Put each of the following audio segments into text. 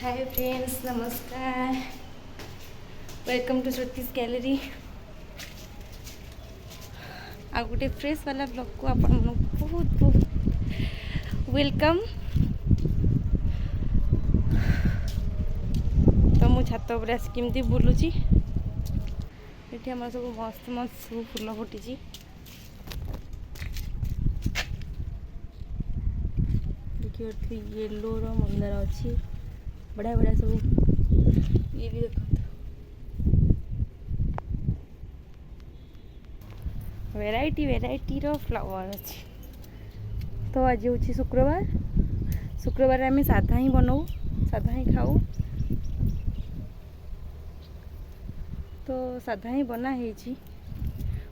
ହାଏ friends, ନମସ୍କାର। Welcome to Shruti's gallery. ଆଉ ଗୋଟେ ଫ୍ରେଶ୍ ବାଲା ବ୍ଲଗ୍କୁ ଆପଣମାନଙ୍କୁ ବହୁତ ବହୁତ welcome. ତ ମୁଁ ଛାତ ଉପରେ ଆସିକି ଏମିତି ବୁଲୁଛି। ଏଠି ଆମର ସବୁ ମସ୍ତ ମସ୍ତ ସବୁ ଫୁଲ ଫୁଟିଛି। ଦେଖିପାରୁଥିବେ, ୟେଲୋର ମନ୍ଦାର ଅଛି, ବଢ଼ିଆ ବଢ଼ିଆ ସବୁ। ଇଏ ବି ଦେଖନ୍ତୁ, ଭେରାଇଟି ଭେରାଇଟିର ଫ୍ଲାୱାର ଅଛି। ତ ଆଜି ହେଉଛି ଶୁକ୍ରବାର। ଶୁକ୍ରବାରରେ ଆମେ ସାଧା ହିଁ ବନାଉ, ସାଧା ହିଁ ଖାଉ। ତ ସାଧା ହିଁ ବନା ହେଇଛି।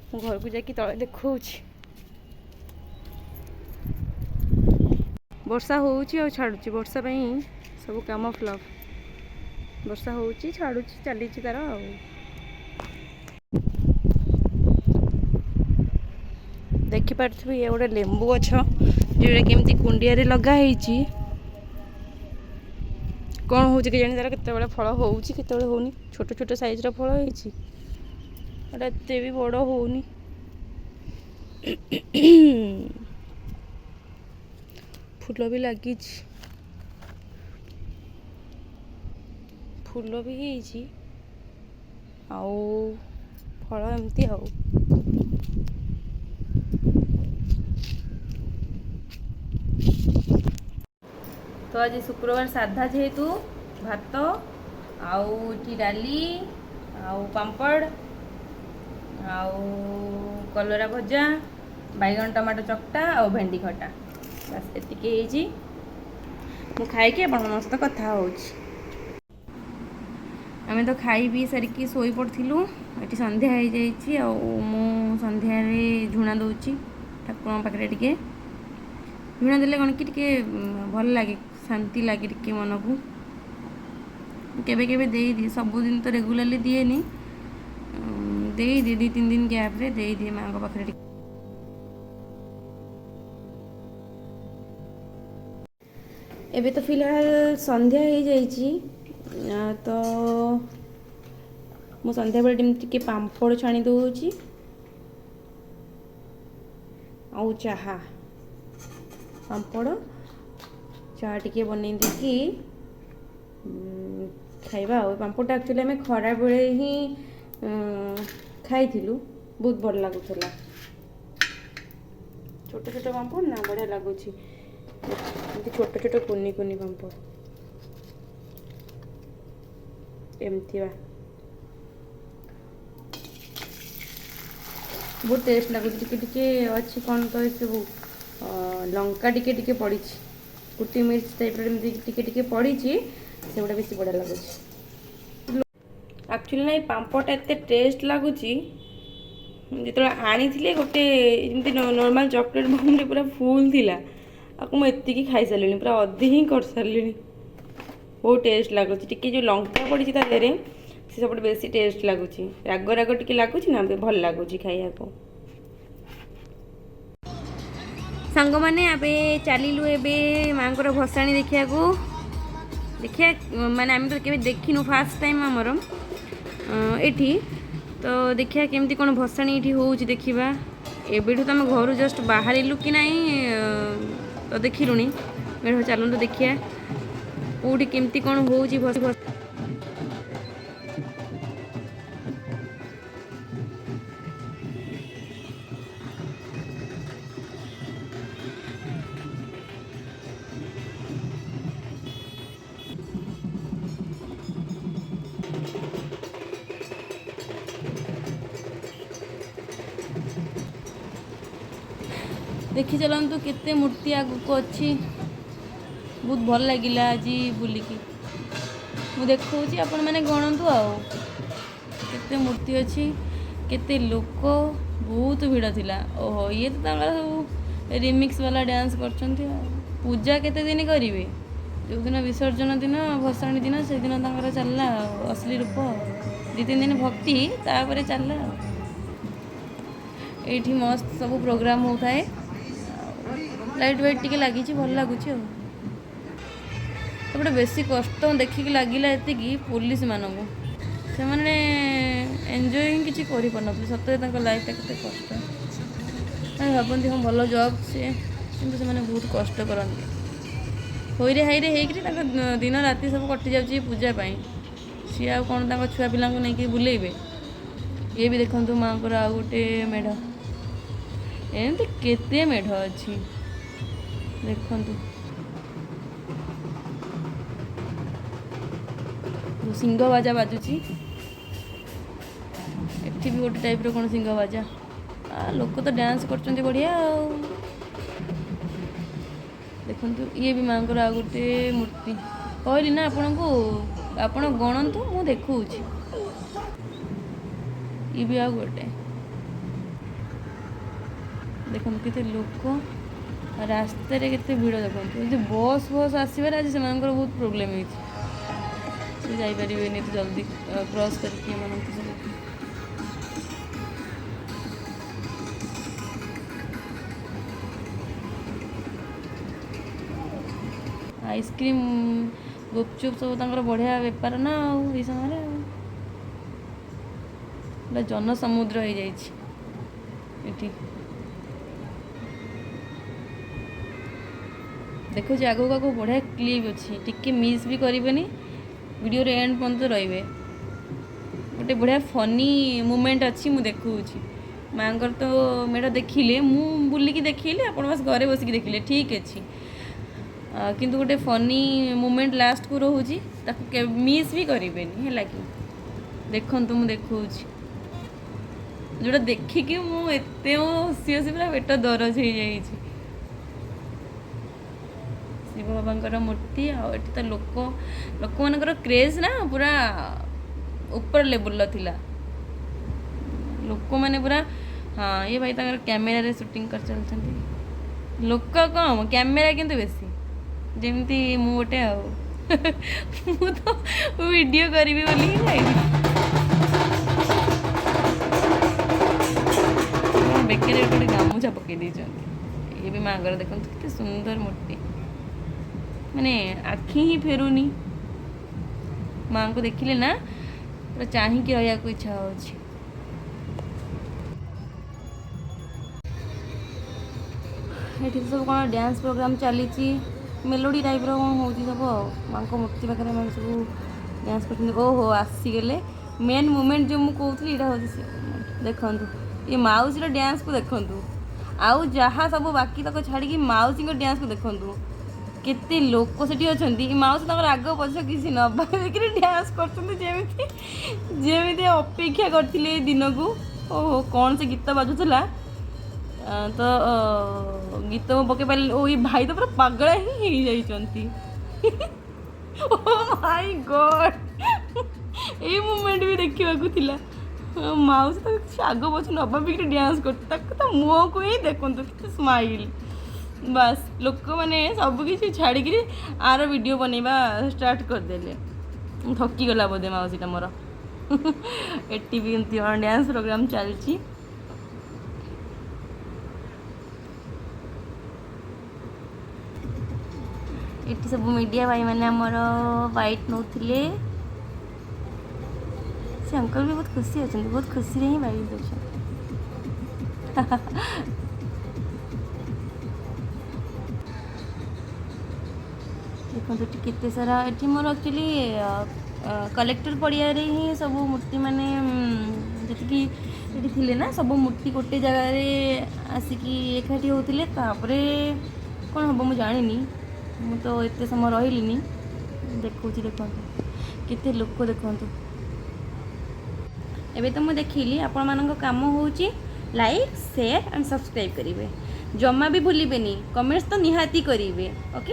ମୁଁ ଘରକୁ ଯାଇକି ତଳେ ଦେଖାଉଛି। ବର୍ଷା ହେଉଛି ଆଉ ଛାଡ଼ୁଛି। ବର୍ଷା ପାଇଁ ସବୁ କାମ ଫ୍ଲପ୍। ବର୍ଷା ହେଉଛି, ଛାଡ଼ୁଛି, ଚାଲିଛି ତାର। ଆଉ ଦେଖିପାରୁଥିବେ, ଇଏ ଗୋଟେ ଲେମ୍ବୁ ଗଛ, ଯେଉଁଟା କେମିତି କୁଣ୍ଡିଆରେ ଲଗା ହେଇଛି। କ'ଣ ହେଉଛି କେଜାଣି ତାର, କେତେବେଳେ ଫଳ ହେଉଛି, କେତେବେଳେ ହେଉନି। ଛୋଟ ଛୋଟ ସାଇଜ୍ର ଫଳ ହେଇଛି। ଏଟା ଏତେ ବି ବଡ଼ ହେଉନି। ଫୁଲ ବି ଲାଗିଛି, ଫୁଲ ବି ହେଇଛି ଆଉ ଫଳ ଏମିତି। ଆଉ ତ ଆଜି ଶୁକ୍ରବାର, ସାଧା ଯେହେତୁ, ଭାତ ଆଉ ଏଠି ଡାଲି ଆଉ ପାମ୍ପଡ଼ ଆଉ କଲରା ଭଜା, ବାଇଗଣ ଟମାଟୋ ଚକଟା ଆଉ ଭେଣ୍ଡି ଖଟା, ବାସ୍ ଏତିକି ହେଇଛି। ମୁଁ ଖାଇକି ଆପଣଙ୍କ ସହିତ କଥା ହେଉଛି। ଆମେ ତ ଖାଇ ପିଇ ସାରିକି ଶୋଇ ପଡ଼ିଥିଲୁ। ଏଠି ସନ୍ଧ୍ୟା ହେଇଯାଇଛି ଆଉ ମୁଁ ସନ୍ଧ୍ୟାରେ ଝୁଣା ଦେଉଛି ଠାକୁରଙ୍କ ପାଖରେ। ଟିକେ ଝୁଣା ଦେଲେ କ'ଣ କି ଟିକେ ଭଲ ଲାଗେ, ଶାନ୍ତି ଲାଗେ ଟିକେ ମନକୁ। କେବେ କେବେ ଦେଇଦିଏ, ସବୁଦିନ ତ ରେଗୁଲାରଲି ଦିଏନି। ଦେଇଦିଏ, 2-3 ଦିନ ଗ୍ୟାପ୍ରେ ଦେଇଦିଏ ମାଆଙ୍କ ପାଖରେ ଟିକେ। ଏବେ ତ ଫିଲହାଲ ସନ୍ଧ୍ୟା ହେଇଯାଇଛି। ତ ମୁଁ ସନ୍ଧ୍ୟାବେଳେ ଯେମିତି ଟିକେ ପାମ୍ପଡ଼ ଛାଣି ଦେଉଛି ଆଉ ଚାହା, ପାମ୍ପଡ଼ ଚାହା ଟିକେ ବନେଇ ଦେଇକି ଖାଇବା। ଆଉ ପାମ୍ପଡ଼ଟା ଆକ୍ଚୁଆଲି ଆମେ ଖରାବେଳେ ହିଁ ଖାଇଥିଲୁ, ବହୁତ ଭଲ ଲାଗୁଥିଲା। ଛୋଟ ଛୋଟ ପାମ୍ପଡ଼ ନା, ବଢ଼ିଆ ଲାଗୁଛି। ଏମିତି ଛୋଟ ଛୋଟ କୁନି କୁନି ପାମ୍ପଡ଼ ଏମିତି ବା ବହୁତ ଟେଷ୍ଟ ଲାଗୁଛି। ଟିକେ ଟିକେ ଅଛି କ'ଣ ତ ଏସବୁ ଲଙ୍କା ଟିକେ ଟିକେ ପଡ଼ିଛି, କୁଟି ମିର୍ଚ ଟାଇପ୍ର ଏମିତି ଟିକେ ଟିକେ ପଡ଼ିଛି। ସେଗୁଡ଼ା ବେଶୀ ବଢ଼ିଆ ଲାଗୁଛି। ଆକ୍ଚୁଆଲି ନା, ଏଇ ପାମ୍ପଡ଼ଟା ଏତେ ଟେଷ୍ଟ ଲାଗୁଛି, ଯେତେବେଳେ ଆଣିଥିଲି ଗୋଟେ ଏମିତି ନର୍ମାଲ୍ ଚକୋଲେଟ୍ ବମ୍ରେ ପୁରା ଫୁଲ୍ ଥିଲା। ଆକୁ ମୁଁ ଏତିକି ଖାଇସାରିଲିଣି, ପୁରା ଅଧେ ହିଁ କରିସାରିଲିଣି। ବହୁତ ଟେଷ୍ଟ ଲାଗୁଛି। ଟିକେ ଯେଉଁ ଲଙ୍କା ପଡ଼ିଛି ତା ଦେହରେ, ସେ ସବୁଠୁ ବେଶୀ ଟେଷ୍ଟ ଲାଗୁଛି। ରାଗ ରାଗ ଟିକେ ଲାଗୁଛି ନା, ଭଲ ଲାଗୁଛି ଖାଇବାକୁ। ସାଙ୍ଗମାନେ, ଏବେ ଚାଲିଲୁ ଏବେ ମାଆଙ୍କର ଭସାଣି ଦେଖିବାକୁ। ଦେଖିବା, ମାନେ ଆମେ ତ କେବେ ଦେଖିନୁ, ଫାର୍ଷ୍ଟ ଟାଇମ୍ ଆମର ଏଠି। ତ ଦେଖିବା କେମିତି କ'ଣ ଭସାଣି ଏଠି ହେଉଛି ଦେଖିବା। ଏବେଠୁ ତ ଆମେ ଘରୁ ଜଷ୍ଟ ବାହାରିଲୁ କି ନାହିଁ, ତ ଦେଖିଲୁଣି ମେଢ଼। ଚାଲନ୍ତୁ ଦେଖିବା କେଉଁଠି କେମିତି କ'ଣ ହେଉଛି ଭସ ଦେଖି ଚାଲନ୍ତୁ କେତେ ମୂର୍ତ୍ତି ଆଗକୁ ଅଛି। ବହୁତ ଭଲ ଲାଗିଲା ଆଜି ବୁଲିକି। ମୁଁ ଦେଖାଉଛି, ଆପଣମାନେ ଗଣନ୍ତୁ ଆଉ କେତେ ମୂର୍ତ୍ତି ଅଛି, କେତେ ଲୋକ, ବହୁତ ଭିଡ଼ ଥିଲା। ଓହୋ, ଇଏ ତ ତାଙ୍କର ସବୁ ରିମିକ୍ସ ବାଲା ଡ୍ୟାନ୍ସ କରୁଛନ୍ତି। ଆଉ ପୂଜା କେତେ ଦିନ କରିବେ? ଯେଉଁଦିନ ବିସର୍ଜନ ଦିନ, ଭସାଣି ଦିନ, ସେଦିନ ତାଙ୍କର ଚାଲିଲା ଆଉ ଅସଲି ରୂପ। ଆଉ 2-3 ଦିନ ଭକ୍ତି, ତାପରେ ଚାଲିଲା। ଆଉ ଏଇଠି ମସ୍ତ ସବୁ ପ୍ରୋଗ୍ରାମ୍ ହେଉଥାଏ। ଲାଇଟ୍ ୱାଇଟ୍ ଟିକେ ଲାଗିଛି, ଭଲ ଲାଗୁଛି। ଆଉ ସବୁଠୁ ବେଶୀ କଷ୍ଟ ଦେଖିକି ଲାଗିଲା ଏତିକି ପୋଲିସମାନଙ୍କୁ, ସେମାନେ ଏନ୍ଜୟ ହିଁ କିଛି କରିପାରୁନଥିଲେ। ସତରେ ତାଙ୍କ ଲାଇଫଟା କେତେ କଷ୍ଟ। ସେମାନେ ଭାବନ୍ତି ହଁ ଭଲ ଜବ୍ ସିଏ, କିନ୍ତୁ ସେମାନେ ବହୁତ କଷ୍ଟ କରନ୍ତି। ହୋଇରେ ହାଇରେ ହେଇକିରି ତାଙ୍କ ଦିନ ରାତି ସବୁ କଟିଯାଉଛି ପୂଜା ପାଇଁ। ସିଏ ଆଉ କ'ଣ ତାଙ୍କ ଛୁଆ ପିଲାଙ୍କୁ ନେଇକି ବୁଲେଇବେ? ଇଏ ବି ଦେଖନ୍ତୁ ମାଆଙ୍କର ଆଉ ଗୋଟେ ମେଢ଼। ଏମିତି କେତେ ମେଢ଼ ଅଛି ଦେଖନ୍ତୁ। ସିଂହ ବାଜା ବାଜୁଛି ଏଠି ବି, ଗୋଟେ ଟାଇପ୍ର କ'ଣ ସିଂହ ବାଜା। ଲୋକ ତ ଡ୍ୟାନ୍ସ କରୁଛନ୍ତି ବଢ଼ିଆ। ଆଉ ଦେଖନ୍ତୁ, ଇଏ ବି ମାଆଙ୍କର ଆଉ ଗୋଟେ ମୂର୍ତ୍ତି। କହିଲି ନା ଆପଣଙ୍କୁ, ଆପଣ ଗଣନ୍ତୁ, ମୁଁ ଦେଖାଉଛି। ଇଏ ବି ଆଉ ଗୋଟେ। ଦେଖନ୍ତୁ କେତେ ଲୋକ ରାସ୍ତାରେ, କେତେ ଭିଡ଼ ଦେଖନ୍ତୁ। ଯଦି ବସ୍ ଫସ୍ ଆସିବାରେ ଆଜି ସେମାନଙ୍କର ବହୁତ ପ୍ରୋବ୍ଲେମ୍ ହେଇଛି। ସେ ଯାଇପାରିବେନି ଏତେ ଜଲ୍ଦି କ୍ରସ୍ କରିକି ଏମାନଙ୍କୁ ସବୁ। ଆଇସ୍କ୍ରିମ୍, ଗୁପଚୁପ୍ ସବୁ ତାଙ୍କର ବଢ଼ିଆ ବେପାର ନା ଆଉ ଏଇ ସମୟରେ। ଆଉ ପୁରା ଜନସମୁଦ୍ର ହେଇଯାଇଛି ଏଠି। ଦେଖୁଛି ଆଗକୁ ଆଗକୁ ବଢ଼ିଆ କ୍ଲିପ୍ ଅଛି, ଟିକେ ମିସ୍ ବି କରିବେନି, ଭିଡ଼ିଓର ଏଣ୍ଡ ପର୍ଯ୍ୟନ୍ତ ରହିବେ। ଗୋଟେ ବଢ଼ିଆ ଫନି ମୁମେଣ୍ଟ ଅଛି, ମୁଁ ଦେଖାଉଛି। ମାଆଙ୍କର ତ ମେଢ଼ ଦେଖିଲେ, ମୁଁ ବୁଲିକି ଦେଖେଇଲି, ଆପଣ ବାସ୍ ଘରେ ବସିକି ଦେଖିଲେ, ଠିକ୍ ଅଛି। କିନ୍ତୁ ଗୋଟେ ଫନି ମୁମେଣ୍ଟ ଲାଷ୍ଟକୁ ରହୁଛି, ତାକୁ ମିସ୍ ବି କରିବେନି, ହେଲା କି? ଦେଖନ୍ତୁ, ମୁଁ ଦେଖାଉଛି ଯେଉଁଟା ଦେଖିକି ମୁଁ ଏତେ ମୁଁ ହସି ହସି ପୁରା ପେଟ ଦରଜ ହେଇଯାଇଛି। ଶିବ ବାବାଙ୍କର ମୂର୍ତ୍ତି। ଆଉ ଏଠି ତ ଲୋକମାନଙ୍କର କ୍ରେଜ୍ ନା ପୁରା ଉପର ଲେବୁଲ୍ର ଥିଲା। ଲୋକମାନେ ପୁରା, ହଁ, ଇଏ ଭାଇ ତାଙ୍କର କ୍ୟାମେରାରେ ସୁଟିଂ କରି ଚାଲିଛନ୍ତି। ଲୋକ କମ୍, କ୍ୟାମେରା କିନ୍ତୁ ବେଶୀ। ଯେମିତି ମୁଁ ଗୋଟେ, ଆଉ ମୁଁ ତ ଭିଡ଼ିଓ କରିବି ବୋଲି ହିଁ ଯାଇଥିଲି। ବେକରେ ଗୋଟେ ଗାମୁଛା ପକେଇ ଦେଇଛନ୍ତି। ଇଏ ବି ମାଆଙ୍କର, ଦେଖନ୍ତୁ କେତେ ସୁନ୍ଦର ମୂର୍ତ୍ତି, ମାନେ ଆଖି ହିଁ ଫେରୁନି। ମାଆଙ୍କୁ ଦେଖିଲେ ନା ପୁରା ଚାହିଁକି ରହିବାକୁ ଇଚ୍ଛା ହେଉଛି। ଏଠି ସବୁ କ'ଣ ଡ୍ୟାନ୍ସ ପ୍ରୋଗ୍ରାମ୍ ଚାଲିଛି, ମେଲୋଡ଼ି ଟାଇପ୍ର କ'ଣ ହେଉଛି ସବୁ। ଆଉ ମାଆଙ୍କ ମୂର୍ତ୍ତି ପାଖରେ ଏମାନେ ସବୁ ଡ୍ୟାନ୍ସ କରୁଛନ୍ତି। ଓହୋ, ଆସିଗଲେ ମେନ୍ ମୁମେଣ୍ଟ ଯେଉଁ ମୁଁ କହୁଥିଲି, ଏଇଟା ହେଉଛି ସେ moment। ଦେଖନ୍ତୁ ଏ ମାଉସୀର ଡ୍ୟାନ୍ସକୁ ଦେଖନ୍ତୁ, ଆଉ ଯାହା ସବୁ ବାକି ତକ ଛାଡ଼ିକି ମାଉସୀଙ୍କ ଡ୍ୟାନ୍ସକୁ ଦେଖନ୍ତୁ। କେତେ ଲୋକ ସେଠି ଅଛନ୍ତି, ଏ ମାଉସୀ ତାଙ୍କର ଆଗ ପଛ କିଛି ନ ଭାବିକିରି ଡ୍ୟାନ୍ସ କରୁଛନ୍ତି, ଯେମିତି ଅପେକ୍ଷା କରିଥିଲେ ଏ ଦିନକୁ। ଓହୋ, କ'ଣ ସେ ଗୀତ ବାଜୁଥିଲା ତ ଗୀତ ମୁଁ ପକେଇ ପାରିଲି। ଓ, ଏଇ ଭାଇ ତ ପୁରା ପାଗଳା ହିଁ ହେଇଯାଇଛନ୍ତି। ଓ ମାଇ ଗଡ୍, ଏଇ ମୁମେଣ୍ଟ ବି ଦେଖିବାକୁ ଥିଲା। ମାଉସୀ ତ କିଛି ଆଗ ପଛ ନ ଭାବିକିରି ଡ୍ୟାନ୍ସ କରୁଛି। ତାକୁ ତା ମୁହଁକୁ ହିଁ ଦେଖନ୍ତୁ, କେତେ ସ୍ମାଇଲ୍। ବାସ୍, ଲୋକମାନେ ସବୁ କିଛି ଛାଡ଼ିକିରି ଆର ଭିଡ଼ିଓ ବନେଇବା ଷ୍ଟାର୍ଟ କରିଦେଲେ। ଥକିଗଲା ବୋଧେ ମାଉସୀଟା ମୋର। ଏଠି ବି ଏମିତି କ'ଣ ଡ୍ୟାନ୍ସ ପ୍ରୋଗ୍ରାମ୍ ଚାଲିଛି। ଏଠି ସବୁ ମିଡ଼ିଆ ଭାଇମାନେ ଆମର ବାଇଟ୍ ନେଉଥିଲେ। ସେ ଅଙ୍କଲ ବି ବହୁତ ଖୁସି ଅଛନ୍ତି, ବହୁତ ଖୁସିରେ ହିଁ ବାଇଟ୍ ଦେଉଛନ୍ତି। ଦେଖନ୍ତୁ ଏଠି କେତେ ସାରା। ଏଠି ମୋର ଆକ୍ଚୁଆଲି କଲେକ୍ଟର ପଡ଼ିଆରେ ହିଁ ସବୁ ମୂର୍ତ୍ତି ମାନେ ଯେତିକି ଏଠି ଥିଲେ ନା, ସବୁ ମୂର୍ତ୍ତି ଗୋଟେ ଜାଗାରେ ଆସିକି ଏକାଠି ହେଉଥିଲେ। ତାପରେ କ'ଣ ହେବ ମୁଁ ଜାଣିନି, ମୁଁ ତ ଏତେ ସମୟ ରହିଲିନି। ଦେଖାଉଛି, ଦେଖନ୍ତୁ କେତେ ଲୋକ ଦେଖନ୍ତୁ। ଏବେ ତ ମୁଁ ଦେଖିଲି, ଆପଣମାନଙ୍କ କାମ ହେଉଛି ଲାଇକ୍, ସେୟାର ଆଣ୍ଡ ସବସ୍କ୍ରାଇବ୍ କରିବେ। ଜମା ବି ଭୁଲିବେନି, କମେଣ୍ଟସ୍ ତ ନିହାତି କରିବେ। ଓକେ।